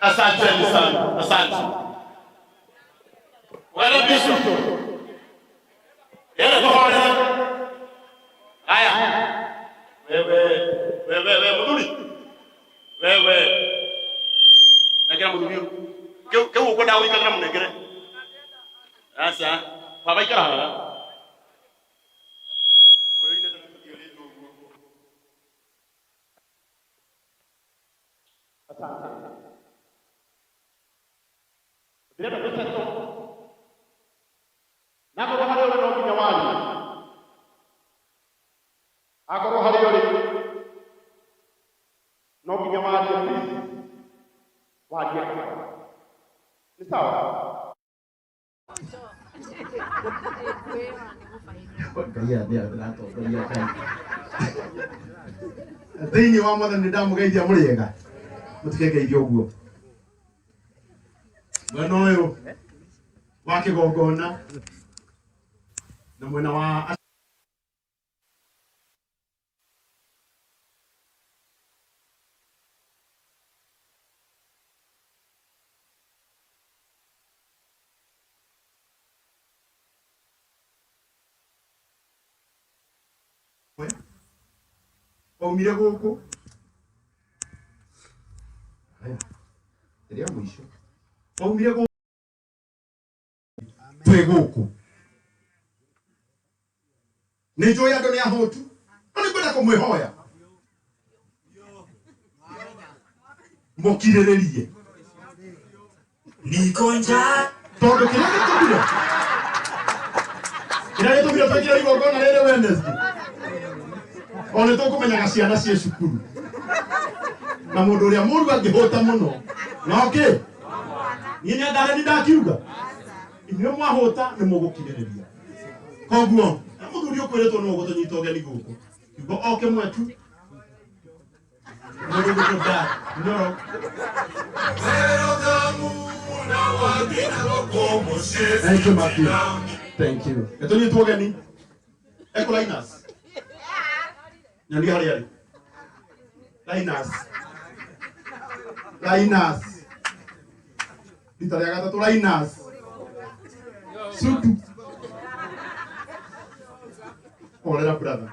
Asanteni sana, asante. Bwana Bishop. Yeye kwa Haya. Wewe, wewe, wewe muduri. Wewe. Nakira muduri. Ke ke uko dawo ikakira munengere. Asa, baba ikara hala. Ndĩrenda tũtetwo na akorwo harĩa ũrĩ no nginya warie akorwo harĩa ũrĩ no nginya warie please warie kahora nĩ sawa. Ngai ndĩratongoria Ngai. Thĩinĩ wa mwathani nĩ ndamũgeithia mũrĩ ega mũtikengeithia ũguo mwena ũyũ wa kĩgongona na mwena wa waumire gũkũ Haya, rĩa mũico waumire gũkũ twĩ gũkũ nĩ njũĩ andũ nĩ ahũtu no nĩ ngwenda kũmwĩhoya mũkirĩrĩrie Niko njaa tondũ kĩrĩa gĩtũmire kĩrĩa gĩtũmire twĩkire igongona rĩrĩ Wednesday o nĩ tũkũmenyaga ciana ciĩ cukuru Na mũndũ ũrĩa mũru angĩhũta mũno no kĩ niĩ nĩandare nĩ ndakiuga inyuĩ mwahũta nĩ mũgũkirĩrĩria. Koguo na mũthuri ũkwĩrĩtwo nĩ ũgũtũnyita ũgeni gũkũ kiugo o kĩmwe tu mũndũ ũgũtũ Nyoro. Thank you, Matthew. Thank you. Nĩtũnyitwo ũgeni Eko Linus. Nyonia harĩa arĩ. Linus. Linus. Rita rĩa gatatũ Linus. Sutu. Horera brother.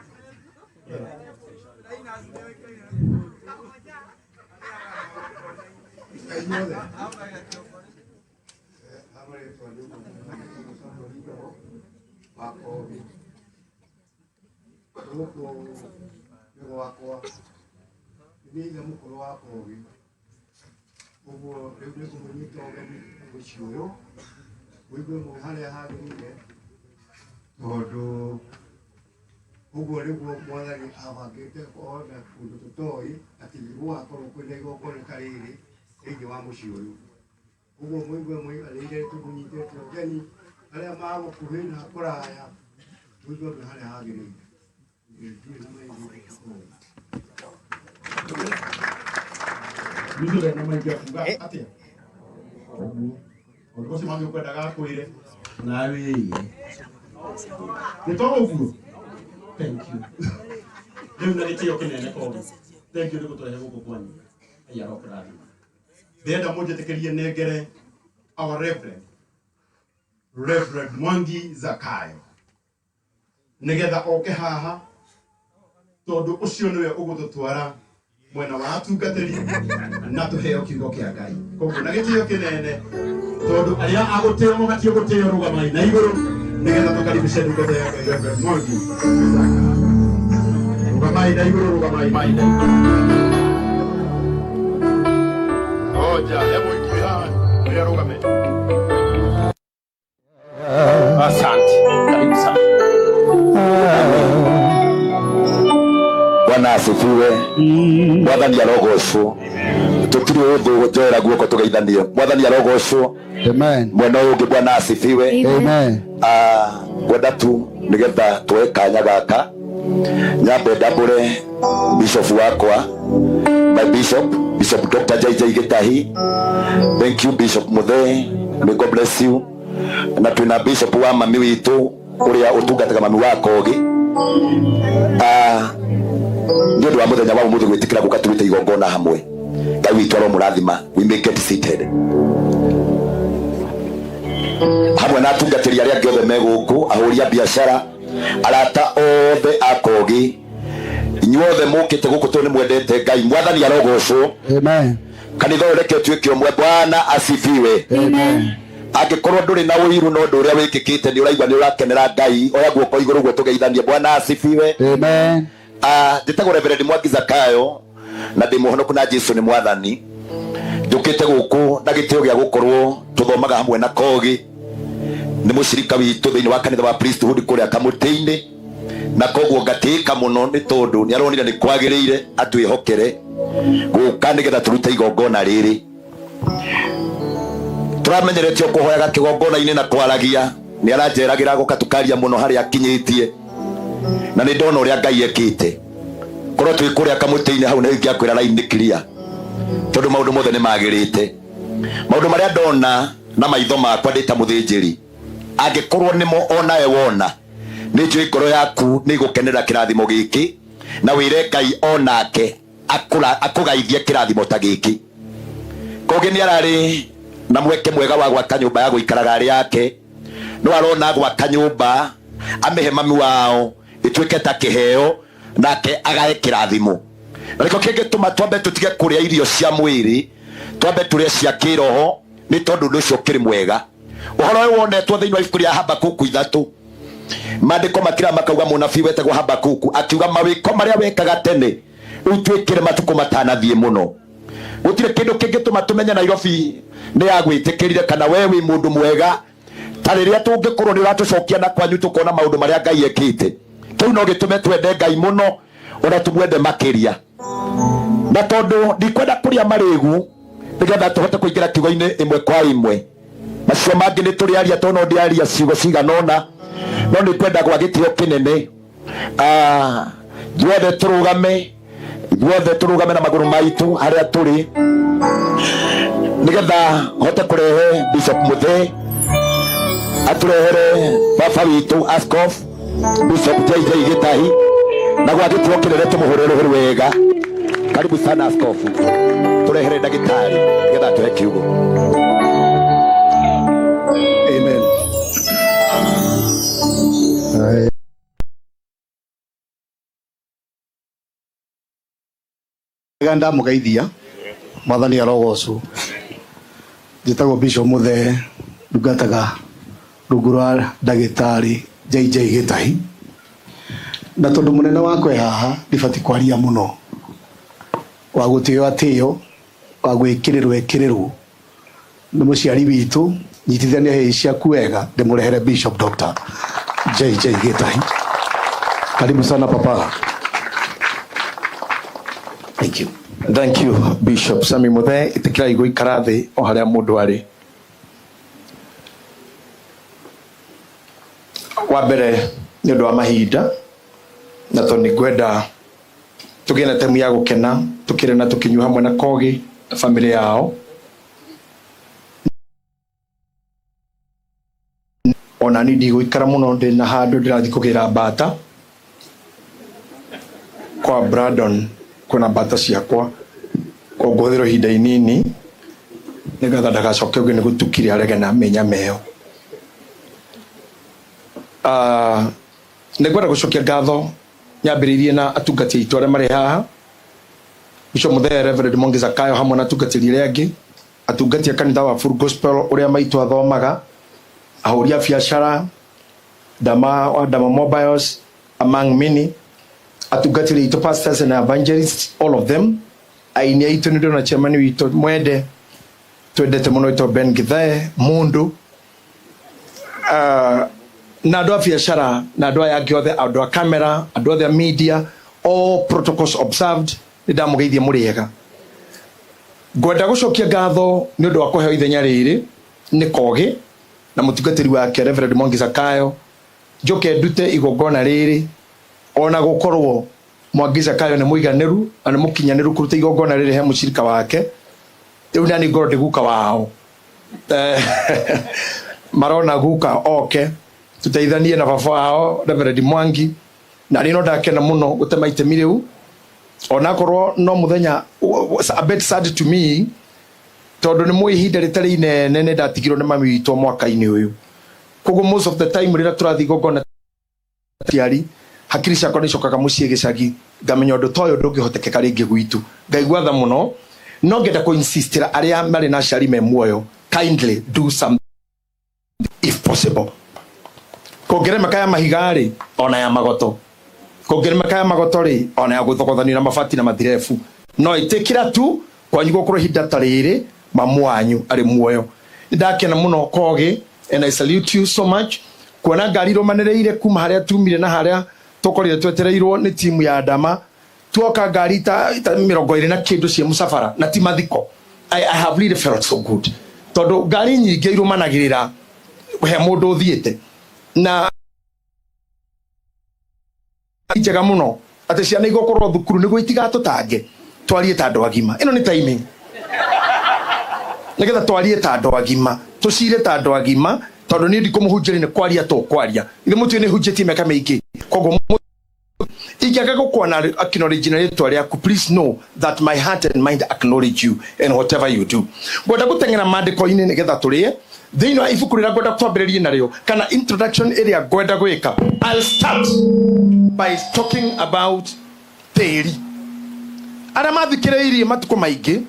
Inyuothe marĩtwa nĩ wakogi gũkũ nĩ gwakwa, nĩ ithe mũkũrũ wa Kogi, ũguo rĩu nĩ ngũmũnyita ũgeni mũciĩ ũyũ mũigue mwĩ harĩa hagĩrĩire, tondũ ũguo nĩguo Mwathani abangĩte ona kũndũ tũtoĩ atĩ gũgakorwo kwĩna igongona ta rĩrĩ thĩinĩ wa mũciĩ ũyũ. Ũguo mũigue mũiganĩire, tũmũnyitĩte ũgeni arĩa magũkuhĩ na kũraya, mũigue mwĩ harĩa hagĩrĩire. Ndirĩ na maingĩ. Niĩ ndĩrĩ na maingĩ akuga atĩa. Ũguo. Ũndũ ũcio mami ũkwendaga akwĩre. Nawe wĩiye. Nĩ to ũguo. Thank you. Rĩu na gĩtĩo kĩnene koguo. Thank you nĩ gũtũrehe gũkũ kwanyu. Ngai arokũrathima. Ndĩrenda mũnjĩtĩkĩrie nengere our Reverend, Reverend Mwangi Zakayo, nĩgetha oke haha tondũ ũcio nĩwe ũgũtũtwara mwena wa atungatĩri na tũheo kiugo kĩa Ngai. Koguo na gĩtĩo kĩnene, tondũ arĩa agũtĩo mabatiĩ gũtĩo, rũgamai na igũrũ nĩgetha tũkaribishe ndungata ya Ngai Reverend Mwangi Zakayo. Rũgamai na igũrũ, rũgamai na igũrũ. Ngoja, hebu ikue haha, ũrĩa rũgame. Asante. Karibu sana. Bwana asifiwe. Mwathani arogocwo. Tutiri ũthũ njoera guoko tugeithanie. Mwathani arogocwo. Amen. Mwena ũyũ ũngĩ Bwana asifiwe. Amen. Ah, ngwenda tu nigetha tuoe kanya gaka nyambe ndambũre bishop wakwa, my bishop, Bishop Dr. JJ Gitahi. Thank you, Bishop Muthee, may God bless you. Na twina bishop wa mami witũ ũrĩa ũtungataga mami wa Kogi. Ah, nĩ ũndũ wa mũthenya wa ũmũthĩ gwĩtĩkĩra gũka tũrute igongona hamwe, Ngai witũ aromũrathima. We may get seated hamwe na atungatĩri arĩa angĩ othe me gũkũ, ahũri a biacara, arata othe a Kogi, inyuothe mũkĩte gũkũ tondũ nĩ mwendete Ngai. Mwathani arogocwo. Amen. Kanitha ũyũ reke ũtuĩke ũmwe. Bwana asifiwe. Amen. Angĩkorwo ndũrĩ na ũiru no ũndũ ũrĩa wĩkĩkĩte nĩ ũraigua nĩ ũrakenera Ngai, oya guoko igũrũ guo tũgeithanie. Bwana asifiwe. Amen. Ah, njĩtagwo Reverend Mwangi Zakayo na ndĩ mũhonoku na Jesu nĩ Mwathani. Njũkĩte gũkũ na gĩtĩo gĩa gũkorwo tũthomaga hamwe na Kogi, nĩ mũcirika witũ thĩinĩ wa kanitha wa priesthood kũrĩa Kamũtĩ-inĩ, na koguo ngatĩĩka mũno nĩ tondũ nĩ aronire nĩ kwagĩrĩire atwĩhokere gũka nĩgetha tũrute igongona rĩrĩ. Tũramenyeretio kũhoyaga kĩgongona-inĩ na kwaragia, nĩ aranjeragĩra gũka tũkaria mũno harĩa akinyĩtie, na nĩ ndona ũrĩa Ngai ekĩte. Korwo twĩ kũrĩa Kamũtĩ-inĩ hau nĩ ingĩakwĩra line nĩ clear, tondũ maũndũ mothe nĩ magĩrĩte. Maũndũ marĩa ndona na maitho makwa ndĩ ta mũthĩnjĩri, angĩkorwo nĩmo onawe wona, nĩ njũĩ ngoro yaku nĩ ĩgũkenera kĩrathimo gĩkĩ na wĩre Ngai onake akũgaithie kĩrathimo ta gĩkĩ. Kogi nĩ ararĩ na mweke mwega wa gwaka nyũmba ya gũikaraga arĩ yake, no arona gwaka nyũmba amĩhe mami wao ĩtuĩke ta kĩheo nake agae kĩrathimo. Na nĩkĩo kĩngĩtũma twambe tũtige kũrĩa irio cia mwĩrĩ, twambe tũrĩe cia kĩroho, nĩ tondũ ũndũ ũcio ũkĩrĩ mwega. Ũhoro ũyũ wonetwo thĩinĩ wa ibuku rĩa Habakuku 3. Maandĩko makira makauga mũnabii wetagwo Habakuku akiuga mawĩko marĩa wekaga tene rĩu twĩkĩre matukũ matanathiĩ mũno. Gũtirĩ kĩndũ kĩngĩtũma tũmenye Nairobi nĩ yagwĩtĩkĩrire kana we wĩ mũndũ mwega ta rĩrĩa tũngĩkorwo nĩ ũratũcokia na kwanyu tũkona maũndũ marĩa Ngai ekĩte. Kĩu no gĩtũme twende Ngai mũno ona tũmwende makĩria. Na tondu ndikwenda kuria marigu nigetha tuhote kuingira kiugo-ini imwe kwa imwe, macio mangĩ nĩ tũrĩaria tondũ no ndĩaria ciugo cigana ũna, no nĩ kwenda gwa gĩtĩo kĩnene ithuothe tũrũgame, ithuothe tũrũgame na magũrũ maitũ harĩa tũrĩ, nĩgetha hote kũrehe Bishop Muthee atũrehere baba witũ Askof Bishop JJ Gĩtahi, na gwa gĩtĩo kĩnene tũmũhũre rũhĩ wega. Karibu sana askofu, tũrehere ndagĩtarĩ nĩgetha atũhe kiugo. Amen. Wega, ndamugeithia, mwathani arogocwo. Njĩtagwo Bishop Muthee, ndungataga rungu rwa ndagĩtarĩ JJ Gĩtahi, na tondũ mũnene wakwa e haha ndibatiĩ kwaria mũno, wa gũtĩo atĩo, wa gwĩkĩrĩrwo ekĩrĩrwo, nĩ mũciari witũ. Nyitithania hĩĩ ciaku wega, ndĩmũrehere Bishop Dr. JJ Gĩtahi. Karibu sana, papa. Thank you. Thank you, Bishop Sami Muthee. Ĩtĩkĩrai gũikara thĩ o harĩa mũndũ arĩ. Wa mbere, nĩ ũndũ wa mahinda na tondũ nĩ ngwenda tũgĩe na temu ya gũkena, tũkĩrĩa na tũkĩnyua hamwe na Kogi na bamĩrĩ yao, ona ni ndigũikara mũno, ndĩ na handũ ndĩrathiĩ kũgĩra mbata kwa Brandon, kwĩna mbata ciakwa, ngũhũthĩra ihinda inini nĩgetha ndagacoke ũngĩ nĩ gũtukire arege na mĩnyama ĩyo. Nĩ ngwenda gũcokia ngatho nyambĩrĩirie na atungati aitũ arĩa marĩ haha, Bishop Muthee, Reverend Mwangi Zakayo, hamwe na atungatĩri arĩa angĩ, atungati a kanitha wa Full Gospel ũrĩa maitũ athomaga, ahũri a biacara, Dama wa Dama Mobiles among many, atungatĩri aitũ, pastors and evangelists, all of them, aini aitũ. Nĩ ndĩrona chairman witũ mwende twendete mũno wĩtwo Ben Githae mundu, na andũ a biacara na andũ aya angĩ othe, andũ a camera, andũ othe a media, all protocols observed, nĩ ndamũgeithia mũrĩ ega. Ngwenda gũcokia ngatho nĩ ũndũ wa kũheo ithenya rĩrĩ nĩ Kogi na mũtungatĩri wake Reverend Mwangi Zakayo, njoke ndute igongona rĩrĩ, ona gũkorwo Mwangi Zakayo nĩ mũiganĩru na nĩ mũkinyanĩru kũruta igongona rĩrĩ he mũcirika wake. Rĩu nani ngorwo ndĩ guka wao. Marona guka oke tuteithanie na baba wao Reverend Mwangi, na niĩ no ndakena mũno gũtema itemi rĩu, onakorwo no mũthenya a bit sad to me, tondũ nĩ mũĩ ihinda rĩtarĩ inene nĩ ndatigirwo nĩ mami witũ mwaka-inĩ ũyũ. Koguo most of the time rĩrĩa tũrathiĩ igongona ciari, hakiri ciakwa nĩ icokaga mũciĩ gĩcagi, ngamenya ũndũ ta ũyũ ndũngĩhotekeka rĩngĩ gwitũ. Ngaigua tha mũno, no ngenda kũ insistĩra arĩa marĩ na aciari me muoyo, kindly do something if possible. Kũngĩremeka ya mahiga rĩ, ona ya magoto, kũngĩremeka ya magoto rĩ, ona ya gũthogothanio na mabati na mathirebu, no ĩtĩkĩra tu kwanyu gũkorwo ihinda ta rĩrĩ mamu wanyu arĩ muoyo. Nĩ ndakena mũno, Kogi, and I salute you so much, kuona ngari irũmanĩrĩire kuma harĩa tumire na harĩa tũkorire twetereirwo nĩ timu ya Dama, tuoka ngari ta 20 na kĩndũ cia mũcabara na ti mathiko. I have really felt so good, tondũ ngari nyingĩ irũmanagĩrĩra he mũndũ ũthiĩte na njega mũno atĩ ciana igũkorwo thukuru nĩguo itigatũtange twarie ta andũ agima. Ĩno nĩ timing nĩgetha twarie ta andũ agima, tũcire ta andũ agima, tondũ niĩ ndikũmũhunjĩria, nĩ kwaria tũkwaria. Ithe mũtuĩ nĩ hunjĩtie mĩaka mĩingĩ, koguo ingĩaga gũkwana acknowledge na rĩtwa rĩaku, please know that my heart and mind acknowledge you in whatever you do. Ngwenda gũteng'era maandĩko-inĩ nĩgetha tũrĩe thĩinĩ wa ibuku rĩrĩa ngwenda twambĩrĩrie narĩo, kana introduction ĩrĩa ngwenda gwĩka. I'll start by talking about tĩri. Arĩa mathikĩrĩirie matukũ maingĩ